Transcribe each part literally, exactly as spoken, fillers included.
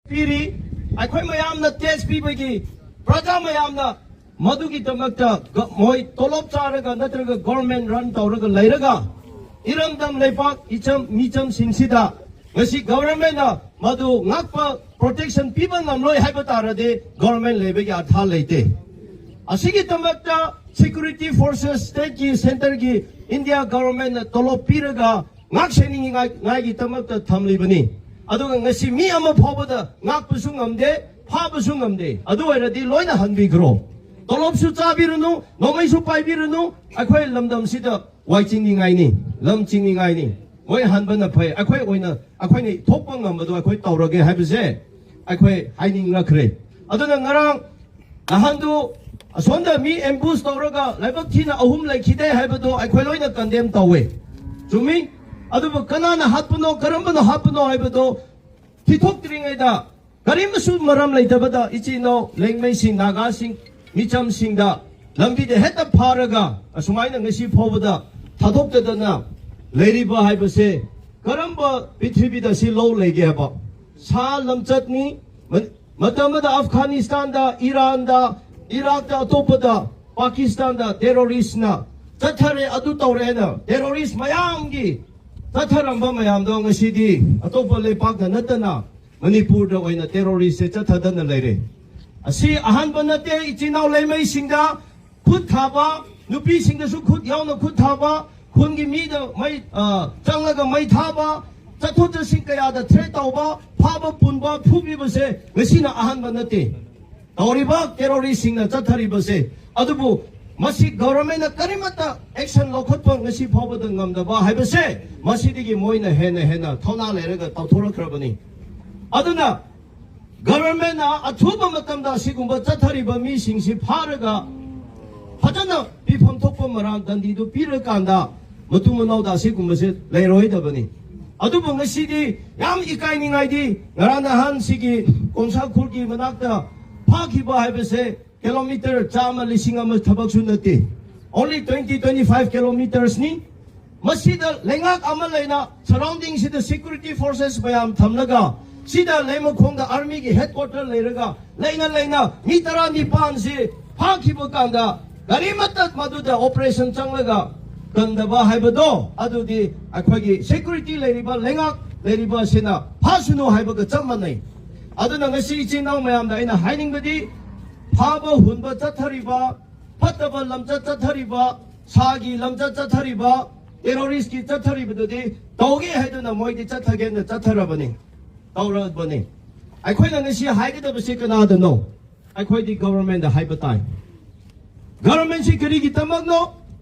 ꯄꯤꯔꯤ꯫ ꯑꯩꯈꯣꯏ ꯃꯌꯥꯝꯅ ꯇꯦꯛꯁ ꯄꯤꯕꯒꯤ, ꯄ꯭ꯔꯖꯥ ꯃꯌꯥꯝꯅ ꯃꯗꯨꯒꯤꯗꯃꯛꯇ ꯒ-, ꯃꯣꯏ ꯇꯣꯂꯣꯞ ꯆꯥꯔꯒ ꯅꯠꯇ꯭ꯔꯒ ꯒꯣꯔꯃꯦꯟ ꯔꯟ ꯇꯧꯔꯒ ꯂꯩꯔꯒ ꯏꯔꯝꯗꯝ ꯂꯩꯄꯥꯛ ꯏꯆꯝ ꯃꯤꯆꯝꯁꯤꯡꯁꯤꯗ ꯉꯁꯤ ꯒꯣꯔꯃꯦꯟꯅ ꯃꯗꯨ ꯉꯥꯛꯄ, ꯄ꯭ꯔꯣꯇꯦꯛꯁꯟ ꯄꯤꯕ ꯉꯝꯂꯣꯏ ꯍꯥꯏꯕ ꯇꯥꯔꯗꯤ ꯒꯣꯔꯃꯦꯟ ꯂꯩꯕꯒꯤ ꯑꯥꯔꯊ ꯂꯩꯇꯦ꯫ ꯑꯁꯤꯒꯤꯗꯃꯛꯇ ꯁꯦꯀ꯭ꯌꯨꯔꯤꯇꯤ ꯐꯣꯔꯁꯦꯁ ꯁ꯭ꯇꯦꯠꯀꯤ, ꯁꯦꯟꯇꯔꯒꯤ, ꯏꯟꯗꯤꯌꯥ ꯒꯣꯔꯃꯦꯟꯅ ꯇꯣꯂꯣꯞ ꯄꯤꯔꯒ ꯉꯥꯛ ꯁꯦꯟꯅꯤꯡꯉꯥꯏꯒꯤꯗꯃꯛꯇ ꯊꯝꯂꯤꯕꯅꯤ꯫ ꯑꯗꯨꯒ ꯉꯁꯤ ꯃꯤ ꯑꯃ ꯐꯥꯎꯕꯗ ꯉꯥꯛꯄꯁꯨ ꯉꯝꯗꯦ, ꯐꯥꯕꯁꯨ ꯉꯝꯗꯦ꯫ ꯑꯗꯨ ꯑꯣꯏꯔꯗꯤ ꯂꯣꯏꯅ ꯍꯟꯕꯤꯈ꯭ꯔꯣ꯫ ꯇꯣꯂꯣꯞꯁꯨ ꯆꯥꯕꯤꯔꯨꯅꯨ, ꯅꯣꯡꯃꯩꯁꯨ ꯄꯥꯏꯕꯤꯔꯨꯅꯨ꯫ ꯑꯩꯈꯣꯏ ꯂꯝꯗꯝꯁꯤꯗ ꯋꯥꯏ ꯆꯤꯡꯅꯤꯡꯉꯥꯏꯅꯤ, ꯂꯝ ꯆꯤꯡꯅꯤꯡꯉꯥꯏꯅꯤ꯫ ꯃꯣꯏ ꯍꯟꯕꯅ ꯐꯩ꯫ ꯑꯩꯈꯣꯏ ꯑꯣꯏꯅ, ꯑꯩꯈꯣꯏꯅ ꯊꯣꯛꯄ ꯉꯝꯕꯗꯣ ꯑꯩꯈꯣꯏ ꯇꯧꯔꯒꯦ ꯍꯥꯏꯕꯁꯦ ꯑꯩꯈꯣꯏ ꯍꯥꯏꯅꯤꯡꯂꯛꯈ꯭ꯔꯦ꯫ ꯑꯗꯨꯅ ꯉꯔꯥꯡ ꯅꯍꯥꯟꯗꯨ ꯑꯁꯣꯝꯗ ꯃꯤ ꯑꯦꯝꯕꯨꯁ ꯇꯧꯔꯒ ꯂꯥꯏꯕꯛ ꯊꯤꯅ ꯑꯍꯨꯝ ꯂꯩꯈꯤꯗꯦ ꯍꯥꯏꯕꯗꯣ ꯑꯩꯈꯣꯏ ꯂꯣꯏꯅ ꯀꯟꯗꯦꯝ ꯇꯧꯋꯦ꯫ ꯆꯨꯝꯃꯤ꯫ ꯑꯗꯨꯕꯨ ꯀꯅꯥꯅ ꯍꯥꯠꯄꯅꯣ, ꯀꯔꯝꯕꯅ ꯍꯥꯠꯄꯅꯣ ꯍꯥꯏꯕꯗꯣ ꯊꯤꯊꯣꯛꯇ꯭ꯔꯤꯉꯩꯗ, ꯀꯔꯤꯝꯁꯨ ꯃꯔꯝ ꯂꯩꯇꯕꯗ ꯏꯆꯤꯟ ꯏꯅꯥꯎ ꯂꯦꯡꯃꯩꯁꯤꯡ, ꯅꯥꯒꯥꯁꯤꯡ, ꯃꯤꯆꯝꯁꯤꯡꯗ ꯂꯝꯕꯤꯗ ꯍꯦꯛꯇ ꯐꯥꯔꯒ ꯑꯁꯨꯃꯥꯏꯅ ꯉꯁꯤ ꯐꯥꯎꯕꯗ ꯊꯥꯗꯣꯛꯇꯗꯅ ꯂꯩꯔꯤꯕ ꯍꯥꯏꯕꯁꯦ ꯀꯔꯝꯕ ꯄ꯭ꯔꯤꯊꯤꯕꯤꯗ ꯁꯤ ꯂꯧ ꯂꯩꯒꯦ ꯍꯥꯏꯕ? ꯁꯥ ꯂꯝꯆꯠꯅꯤ꯫ ꯃ-, ꯃꯇꯝ ꯑꯃꯗ ꯑꯐꯒꯥꯅꯤꯁꯇꯥꯟꯗ, ꯏꯔꯥꯟꯗ, ꯏꯔꯥꯛꯇ, ꯑꯇꯣꯞꯄꯗ, ꯄꯥꯀꯤꯁꯇꯥꯟꯗ ꯇꯦꯔꯣꯔꯤꯁꯅ ꯆꯠꯊꯔꯦ, ꯑꯗꯨ ꯇꯧꯔꯦ ꯍꯥꯏꯅ ꯇꯦꯔꯣꯔꯤꯁ ꯃꯌꯥꯝꯒꯤ ꯆꯠꯊꯔꯝꯕ ꯃꯌꯥꯝꯗꯣ ꯉꯁꯤꯗꯤ ꯑꯇꯣꯞꯄ ꯂꯩꯄꯥꯛꯇ ꯅꯠꯇꯅ ꯃꯅꯤꯄꯨꯔꯗ ꯑꯣꯏꯅ ꯇꯦꯔꯣꯔꯤꯁꯁꯦ ꯆꯠꯊꯗꯅ ꯂꯩꯔꯦ꯫ ꯑꯁꯤ ꯑꯍꯥꯟꯕ ꯅꯠꯇꯦ꯫ ꯏꯆꯤꯟ ꯏꯅꯥꯎ ꯂꯩꯃꯩꯁꯤꯡꯗ ꯈꯨꯠ ꯊꯥꯕ, ꯅꯨꯄꯤꯁꯤꯡꯗꯁꯨ ꯈꯨꯠ ꯌꯥꯎꯅ ꯈꯨꯠ ꯊꯥꯕ, ꯈꯨꯟꯒꯤ ꯃꯤꯗ ꯃꯩ, ꯑ, ꯆꯪꯂꯒ ꯃꯩ ꯊꯥꯕ, ꯆꯠꯊꯣꯛ ꯆꯠꯁꯤꯟ ꯀꯌꯥꯗ ꯊ꯭ꯔꯦꯠ ꯇꯧꯕ, ꯐꯥꯕ ꯄꯨꯟꯕ, ꯐꯨꯕꯤꯕꯁꯦ ꯉꯁꯤꯅ ꯑꯍꯥꯟꯕ ꯅꯠꯇꯦ꯫ ꯇꯧꯔꯤꯕ ꯇꯦꯔꯣꯔꯤꯁꯁꯤꯡꯅ ꯆꯠꯊꯔꯤꯕꯁꯦ꯫ ꯑꯗꯨꯕꯨ ꯃꯁꯤ ꯒꯣꯚꯔꯟꯃꯦꯟꯠꯅ ꯀꯔꯤꯃꯠꯇ ꯑꯦꯛꯁꯟ ꯂꯧꯈꯠꯄ ꯉꯁꯤ ꯐꯥꯎꯕꯗ ꯉꯝꯗꯕ ꯍꯥꯏꯕꯁꯦ ꯃꯁꯤꯗꯒꯤ ꯃꯣꯏꯅ ꯍꯦꯟꯅ ꯍꯦꯟꯅ ꯊꯧꯅꯥ ꯂꯩꯔꯒ ꯇꯧꯊꯣꯔꯛꯈ꯭ꯔꯕꯅꯤ꯫ ꯑꯗꯨꯅ ꯒꯣꯚꯔꯟꯃꯦꯟꯠꯅ ꯑꯊꯨꯕ ꯃꯇꯝꯗ ꯑꯁꯤꯒꯨꯝꯕ ꯆꯠꯊꯔꯤꯕ ꯃꯤꯁꯤꯡꯁꯤ ꯐꯥꯔꯒ ꯐꯖꯅ ꯄꯤꯐꯝ ꯊꯣꯛꯄ ꯃꯔꯥꯡ ꯗꯟꯗꯤꯗꯨ ꯄꯤꯔꯀꯥꯟꯗ ꯃꯇꯨꯡ ꯃꯅꯥꯎꯗ ꯑꯁꯤꯒꯨꯝꯕꯁꯦ ꯂꯩꯔꯣꯏꯗꯕꯅꯤ꯫ ꯑꯗꯨꯕꯨ ꯉꯁꯤꯗꯤ ꯌꯥꯝ ꯏꯀꯥꯏꯅꯤꯡꯉꯥꯏꯗꯤ, ꯉꯔꯥꯡ ꯅꯍꯥꯟ ꯁꯤꯒꯤ ꯀꯣꯡꯁꯥ ꯈꯨꯜꯒꯤ ꯃꯅꯥꯛꯇ ꯐꯥꯈꯤꯕ ꯍꯥꯏꯕꯁꯦ ꯀꯤꯂꯣꯃꯤꯇꯔ ꯆꯥꯝꯃ, ꯂꯤꯁꯤꯡ ꯑꯃ ꯊꯕꯛꯁꯨ ꯅꯠꯇꯦ꯫ Only twenty, twenty five kilometersꯅꯤ꯫ ꯃꯁꯤꯗ ꯂꯩꯉꯥꯛ ꯑꯃ ꯂꯩꯅ ꯁꯔꯥꯎꯟꯗꯤꯡꯁꯤꯗ ꯁꯦꯀ꯭ꯌꯨꯔꯤꯇꯤ ꯐꯣꯔꯁꯦꯁ ꯃꯌꯥꯝ ꯊꯝꯂꯒ ꯁꯤꯗ ꯂꯩꯃꯈꯣꯡꯗ ꯑꯥꯔꯃꯤꯒꯤ ꯍꯦꯗꯀ꯭ꯋꯥꯇꯔ ꯂꯩꯔꯒ ꯂꯩꯅ ꯂꯩꯅ ꯃꯤ ꯇꯔꯥꯅꯤꯄꯥꯟꯁꯤ ꯐꯥꯈꯤꯕ ꯀꯥꯟꯗ ꯀꯔꯤꯃꯠꯇ ꯃꯗꯨꯗ ꯑꯣꯄꯔꯦꯁꯟ ꯆꯪꯂꯒ ꯀꯟꯗꯕ ꯍꯥꯏꯕꯗꯣ, ꯑꯗꯨꯗꯤ ꯑꯩꯈꯣꯏꯒꯤ ꯁꯦꯀ꯭ꯌꯨꯔꯤꯇꯤ ꯂꯩꯔꯤꯕ ꯂꯩꯉꯥꯛ ꯂꯩꯔꯤꯕ ꯑꯁꯤꯅ ꯐꯥꯁꯅꯨ ꯍꯥꯏꯕꯒ ꯆꯞ ꯃꯥꯟꯅꯩ꯫ ꯑꯗꯨꯅ ꯉꯁꯤ ꯏꯆꯤꯟ ꯏꯅꯥꯎ ꯃꯌꯥꯝꯗ ꯑꯩꯅ ꯍꯥꯏꯅꯤꯡꯕꯗꯤ, ꯐꯥꯕ ꯍꯨꯟꯕ ꯆꯠꯊꯔꯤꯕ, ꯐꯠꯇꯕ ꯂꯝꯆꯠ ꯆꯠꯊꯔꯤꯕ, ꯁꯥꯒꯤ ꯂꯝꯆꯠ ꯆꯠꯊꯔꯤꯕ, ꯇꯦꯔꯣꯔꯤꯁꯀꯤ ꯆꯠꯊꯔꯤꯕꯗꯨꯗꯤ ꯇꯧꯒꯦ ꯍꯥꯏꯗꯨꯅ ꯃꯣꯏꯗꯤ ꯆꯠꯊꯒꯦꯅ ꯆꯠꯊꯔꯕꯅꯤ, ꯇꯧꯔꯕꯅꯤ꯫ ꯑꯩꯈꯣꯏꯅ ꯉꯁꯤ ꯍꯥꯏꯒꯗꯕꯁꯤ ꯀꯅꯥꯗꯅꯣ? ꯑꯩꯈꯣꯏꯗꯤ ꯒꯚꯔꯟꯃꯦꯟꯗ ꯍꯥꯏꯕ ꯇꯥꯏ꯫ ꯒꯚꯔꯟꯃꯦꯟꯁꯤ ꯀꯔꯤꯒꯤꯗꯃꯛꯅꯣ?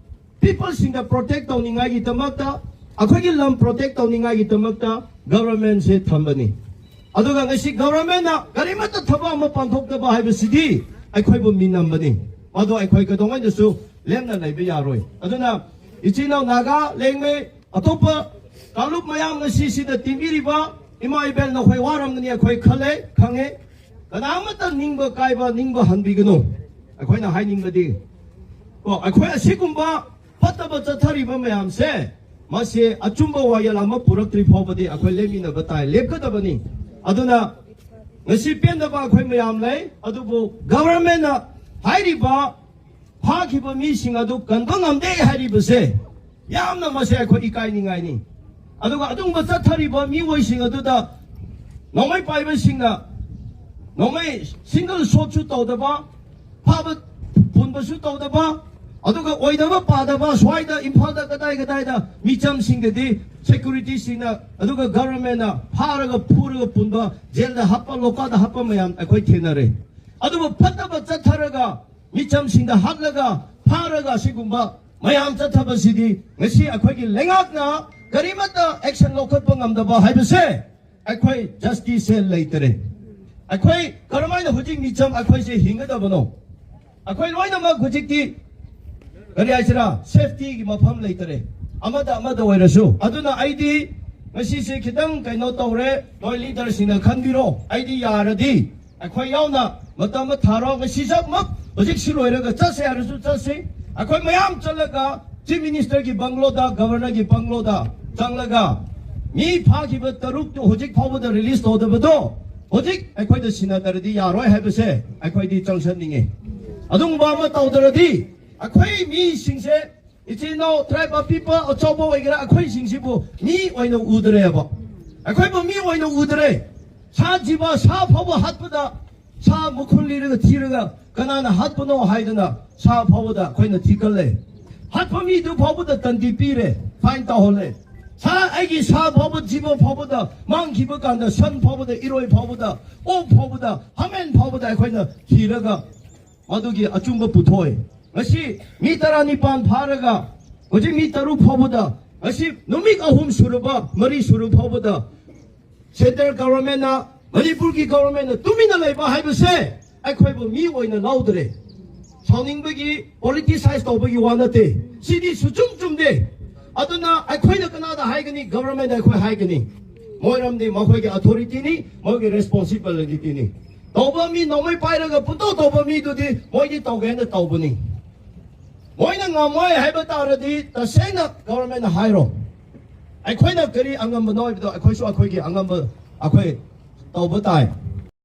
ꯄꯤꯄꯜꯁꯤꯡꯗ ꯄ꯭ꯔꯣꯇꯦꯛ ꯇꯧꯅꯤꯡꯉꯥꯏꯒꯤꯗꯃꯛꯇ, ꯑꯩꯈꯣꯏꯒꯤ ꯂꯝ ꯄ꯭ꯔꯣꯇꯦꯛ ꯇꯧꯅꯤꯡꯉꯥꯏꯒꯤꯗꯃꯛꯇ ꯒꯚꯔꯟꯃꯦꯟꯁꯦ ꯊꯝꯕꯅꯤ꯫ ꯑꯗꯨꯒ ꯉꯁꯤ ꯒꯚꯔꯟꯃꯦꯟꯅ ꯀꯔꯤꯃꯠꯇ ꯊꯕꯛ ꯑꯃ ꯄꯥꯡꯊꯣꯛꯇꯕ ꯍꯥꯏꯕꯁꯤꯗꯤ ꯑꯩꯈꯣꯏꯕꯨ ꯃꯤꯅꯝꯕꯅꯤ꯫ ꯃꯗꯨ ꯑꯩꯈꯣꯏ ꯀꯩꯗꯧꯉꯩꯗꯁꯨ ꯂꯦꯝꯅ ꯂꯩꯕ ꯌꯥꯔꯣꯏ꯫ ꯑꯗꯨꯅ ꯏꯆꯤꯟ ꯏꯅꯥꯎ ꯅꯥꯒꯥ, ꯂꯦꯡꯃꯩ, ꯑꯇꯣꯞꯄ ꯀꯥꯡꯂꯨꯞ ꯃꯌꯥꯝ ꯉꯁꯤ ꯁꯤꯗ ꯇꯤꯟꯕꯤꯔꯤꯕ ꯏꯃꯥ ꯏꯕꯦꯜ, ꯅꯈꯣꯏ ꯋꯥꯔꯝꯒꯅꯤ, ꯑꯩꯈꯣꯏ ꯈꯜꯂꯦ, ꯈꯪꯉꯦ꯫ ꯀꯅꯥꯃꯠꯇ ꯅꯤꯡꯕ ꯀꯥꯏꯕ, ꯅꯤꯡꯕ ꯍꯟꯕꯤꯒꯅꯨ꯫ ꯑꯩꯈꯣꯏꯅ ꯍꯥꯏꯅꯤꯡꯕꯗꯤ, ꯀꯣ, ꯑꯩꯈꯣꯏ ꯑꯁꯤꯒꯨꯝꯕ ꯐꯠꯇꯕ ꯆꯠꯊꯔꯤꯕ ꯃꯌꯥꯝꯁꯦ, ꯃꯁꯤ ꯑꯆꯨꯝꯕ ꯋꯥꯌꯦꯜ ꯑꯃ ꯄꯨꯔꯛꯇ꯭ꯔꯤ ꯐꯥꯎꯕꯗꯤ ꯑꯩꯈꯣꯏ ꯂꯦꯞꯃꯤꯟꯅꯕ ꯇꯥꯏ, ꯂꯦꯞꯀꯗꯕꯅꯤ꯫ ꯑꯗꯨꯅ ꯉꯁꯤ ꯄꯦꯟꯗꯕ ꯑꯩꯈꯣꯏ ꯃꯌꯥꯝ ꯂꯩ, ꯑꯗꯨꯕꯨ ꯒꯚꯔꯟꯃꯦꯟꯅ ꯍꯥꯏꯔꯤꯕ ꯐꯥꯈꯤꯕ ꯃꯤꯁꯤꯡ ꯑꯗꯨ ꯀꯟꯕ ꯉꯝꯗꯦ ꯍꯥꯏꯔꯤꯕꯁꯦ ꯌꯥꯝꯅ, ꯃꯁꯦ ꯑꯩꯈꯣꯏ ꯏꯀꯥꯏꯅꯤꯡꯉꯥꯏꯅꯤ꯫ ꯑꯗꯨꯒ ꯑꯗꯨꯒꯨꯝꯕ ꯆꯠꯊꯔꯤꯕ ꯃꯤꯑꯣꯏꯁꯤꯡ ꯑꯗꯨꯗ ꯅꯣꯡꯃꯩ ꯄꯥꯏꯕꯁꯤꯡꯅ ꯅꯣꯡꯃꯩ ꯁꯤꯡꯒꯜ ꯁꯣꯠꯁꯨ ꯇꯧꯗꯕ, ꯐꯥꯕ ꯄꯨꯟꯕꯁꯨ ꯇꯧꯗꯕ, ꯑꯗꯨꯒ ꯑꯣꯏꯗꯕ ꯄꯥꯗꯕ, ꯁ꯭ꯋꯥꯏꯗ ꯏꯝꯐꯥꯜꯗ ꯀꯗꯥꯏ ꯀꯗꯥꯏꯗ ꯃꯤꯆꯝꯁꯤꯡꯗꯗꯤ ꯁꯦꯀ꯭ꯌꯨꯔꯤꯇꯤꯁꯤꯡꯅ ꯑꯗꯨꯒ ꯒꯚꯔꯟꯃꯦꯟꯅ ꯐꯥꯔꯒ ꯐꯨꯔꯒ ꯄꯨꯟꯕ, ꯖꯦꯜꯗ ꯍꯥꯞꯄ, ꯂꯣꯀꯥꯗ ꯍꯥꯞꯄ ꯃꯌꯥꯝ ꯑꯩꯈꯣꯏ ꯊꯦꯡꯅꯔꯦ꯫ ꯑꯗꯨꯕꯨ ꯐꯠꯇꯕ ꯆꯠꯊꯔꯒ ꯃꯤꯆꯝꯁꯤꯡꯗ ꯍꯥꯠꯂꯒ ꯐꯥꯔꯒ ꯑꯁꯤꯒꯨꯝꯕ ꯃꯌꯥꯝ ꯆꯠꯊꯕꯁꯤꯗꯤ ꯉꯁꯤ ꯑꯩꯈꯣꯏꯒꯤ ꯂꯩꯉꯥꯛꯅ ꯀꯔꯤꯃꯠꯇ ꯑꯦꯛꯁꯟ ꯂꯧꯈꯠꯄ ꯉꯝꯗꯕ ꯍꯥꯏꯕꯁꯦ ꯑꯩꯈꯣꯏ ꯖꯁꯇꯤꯁꯁꯦ ꯂꯩꯇꯔꯦ꯫ ꯑꯩꯈꯣꯏ ꯀꯔꯝꯍꯥꯏꯅ ꯍꯧꯖꯤꯛ ꯃꯤꯆꯝ ꯑꯩꯈꯣꯏꯁꯦ ꯍꯤꯡꯒꯗꯕꯅꯣ? ꯑꯩꯈꯣꯏ ꯂꯣꯏꯅꯃꯛ ꯍꯧꯖꯤꯛꯇꯤ ꯀꯔꯤ ꯍꯥꯏꯁꯤꯔꯥ, ꯁꯦꯐꯇꯤꯒꯤ ꯃꯐꯝ ꯂꯩꯇꯔꯦ, ꯑꯃꯗ ꯑꯃꯗ ꯑꯣꯏꯔꯁꯨ꯫ ꯑꯗꯨꯅ ꯑꯩꯗꯤ ꯉꯁꯤꯁꯦ ꯈꯤꯇꯪ ꯀꯩꯅꯣ ꯇꯧꯔꯦ, ꯅꯣꯏ ꯂꯤꯗꯔꯁꯤꯡꯅ ꯈꯟꯕꯤꯔꯣ꯫ ꯑꯩꯗꯤ ꯌꯥꯔꯗꯤ ꯑꯩꯈꯣꯏ ꯌꯥꯎꯅ ꯃꯇꯝ ꯑꯃ ꯊꯥꯔꯣ, ꯉꯁꯤꯁꯨꯃꯛ ꯍꯧꯖꯤꯛꯁꯤ ꯂꯣꯏꯔꯒ ꯆꯠꯁꯦ ꯍꯥꯏꯔꯁꯨ ꯆꯠꯁꯤ꯫ ꯑꯩꯈꯣꯏ ꯃꯌꯥꯝ ꯆꯠꯂꯒ ꯆꯤꯐ ꯃꯤꯅꯤꯁꯇꯔꯒꯤ ꯕꯪꯒ꯭ꯂꯣꯗ, ꯒꯚꯔꯅꯔꯒꯤ ꯕꯪꯒ꯭ꯂꯣꯗ ꯆꯪꯂꯒ ꯃꯤ ꯐꯥꯈꯤꯕ ꯇꯔꯨꯛꯇꯨ ꯍꯧꯖꯤꯛ ꯐꯥꯎꯕꯗ ꯔꯤꯂꯤꯁ ꯇꯧꯗꯕꯗꯣ, ꯍꯧꯖꯤꯛ ꯑꯩꯈꯣꯏꯗ ꯁꯤꯟꯅꯗ꯭ꯔꯗꯤ ꯌꯥꯔꯣꯏ ꯍꯥꯏꯕꯁꯦ ꯑꯩꯈꯣꯏꯗꯤ ꯆꯪꯁꯟꯅꯤꯡꯉꯤ꯫ ꯑꯗꯨꯒꯨꯝꯕ ꯑꯃ ꯇꯧꯗ꯭ꯔꯗꯤ ꯑꯩꯈꯣꯏ ꯃꯤꯁꯤꯡꯁꯦ, ꯏꯆꯤꯟ ꯏꯅꯥꯎ, tribe of people ꯑꯆꯧꯕ ꯑꯣꯏꯒꯦꯔꯥ, ꯑꯩꯈꯣꯏꯁꯤꯡꯁꯤꯕꯨ ꯃꯤ ꯑꯣꯏꯅ ꯎꯗ꯭ꯔꯦꯕ꯫ ꯑꯩꯈꯣꯏꯕꯨ ꯃꯤ ꯑꯣꯏꯅ ꯎꯗ꯭ꯔꯦ꯫ ꯁꯥ ꯖꯤꯕ, ꯁꯥ ꯐꯥꯎꯕ ꯍꯥꯠꯄꯗ, ꯁꯥ ꯃꯈꯨꯟ ꯂꯤꯔꯒ ꯊꯤꯔꯒ ꯀꯅꯥꯅ ꯍꯥꯠꯄꯅꯣ ꯍꯥꯏꯗꯅ ꯁꯥ ꯐꯥꯎꯕꯗ ꯑꯩꯈꯣꯏꯅ ꯊꯤꯒꯜꯂꯦ꯫ ꯍꯥꯠꯄ ꯃꯤꯗꯨ ꯐꯥꯎꯕꯗ ꯇꯟꯗꯤ ꯄꯤꯔꯦ, ꯐꯥꯏꯟ ꯇꯧꯍꯜꯂꯦ꯫ ꯁꯥ, ꯑꯩꯒꯤ ꯁꯥ ꯐꯥꯎꯕ, ꯖꯤꯕ ꯐꯥꯎꯕꯗ, ꯃꯥꯡꯈꯤꯕ ꯀꯥꯟꯗ ꯁꯟ ꯐꯥꯎꯕꯗ, ꯏꯔꯣꯏ ꯐꯥꯎꯕꯗ, ꯑꯣꯛ ꯐꯥꯎꯕꯗ, ꯍꯥꯃꯦꯡ ꯐꯥꯎꯕꯗ ꯑꯩꯈꯣꯏꯅ ꯊꯤꯔꯒ ꯃꯗꯨꯒꯤ ꯑꯆꯨꯝꯕ ꯄꯨꯊꯣꯛꯑꯦ꯫ ꯉꯁꯤ ꯃꯤ ꯇꯔꯥꯅꯤꯄꯥꯟ ꯐꯥꯔꯒ ꯍꯧꯖꯤꯛ ꯃꯤ ꯇꯔꯨꯛ ꯐꯥꯎꯕꯗ, ꯉꯁꯤ ꯅꯨꯃꯤꯠ ꯑꯍꯨꯝ ꯁꯨꯔꯕ, ꯃꯔꯤ ꯁꯨꯔꯕ ꯐꯥꯎꯕꯗ ꯁꯦꯟꯇ꯭ꯔꯦꯜ ꯒꯚꯔꯟꯃꯦꯟꯠꯅ, ꯃꯅꯤꯄꯨꯔꯒꯤ ꯒꯚꯔꯟꯃꯦꯟꯠꯅ ꯇꯨꯃꯤꯟꯅ ꯂꯩꯕ ꯍꯥꯏꯕꯁꯦ ꯑꯩꯈꯣꯏꯕꯨ ꯃꯤ ꯑꯣꯏꯅ ꯂꯧꯗ꯭ꯔꯦ꯫ ꯁꯥꯎꯅꯤꯡꯕꯒꯤ, ꯄꯣꯂꯤꯇꯤꯁꯥꯏꯁ ꯇꯧꯕꯒꯤ ꯋꯥ ꯅꯠꯇꯦ꯫ ꯁꯤꯗꯤ ꯁꯨꯆꯨꯝ ꯆꯨꯝꯗꯦ꯫ ꯑꯗꯨꯅ ꯑꯩꯈꯣꯏꯅ ꯀꯅꯥꯗ ꯍꯥꯏꯒꯅꯤ? ꯒꯚꯔꯟꯃꯦꯟꯠꯇ ꯑꯩꯈꯣꯏ ꯍꯥꯏꯒꯅꯤ꯫ ꯃꯣꯏꯔꯝꯗꯤ ꯃꯈꯣꯏꯒꯤ ꯑꯣꯊꯣꯔꯤꯇꯤꯅꯤ, ꯃꯣꯏꯒꯤ ꯔꯦꯁꯄꯣꯟꯁꯤꯕꯤꯂꯤꯇꯤꯅꯤ꯫ ꯇꯧꯕ ꯃꯤ, ꯅꯣꯡꯃꯩ ꯄꯥꯏꯔꯒ ꯄꯨꯡꯇꯧ ꯇꯧꯕ ꯃꯤꯗꯨꯗꯤ ꯃꯣꯏꯗꯤ ꯇꯧꯒꯦꯅ ꯇꯧꯕꯅꯤ꯫ ꯃꯣꯏꯅ ꯉꯝꯃꯣꯏ ꯍꯥꯏꯕ ꯇꯥꯔꯗꯤ ꯇꯁꯦꯡꯅ ꯒꯚꯔꯟꯃꯦꯟꯠꯅ ꯍꯥꯏꯔꯣ꯫ ꯑꯩꯈꯣꯏꯅ ꯀꯔꯤ ꯑꯉꯝꯕꯅꯣ ꯍꯥꯏꯕꯗꯣ ꯑꯩꯈꯣꯏꯁꯨ ꯑꯩꯈꯣꯏꯒꯤ ꯑꯉꯝꯕ ꯑꯩꯈꯣꯏ ꯇꯧꯕ ꯇꯥꯏ꯫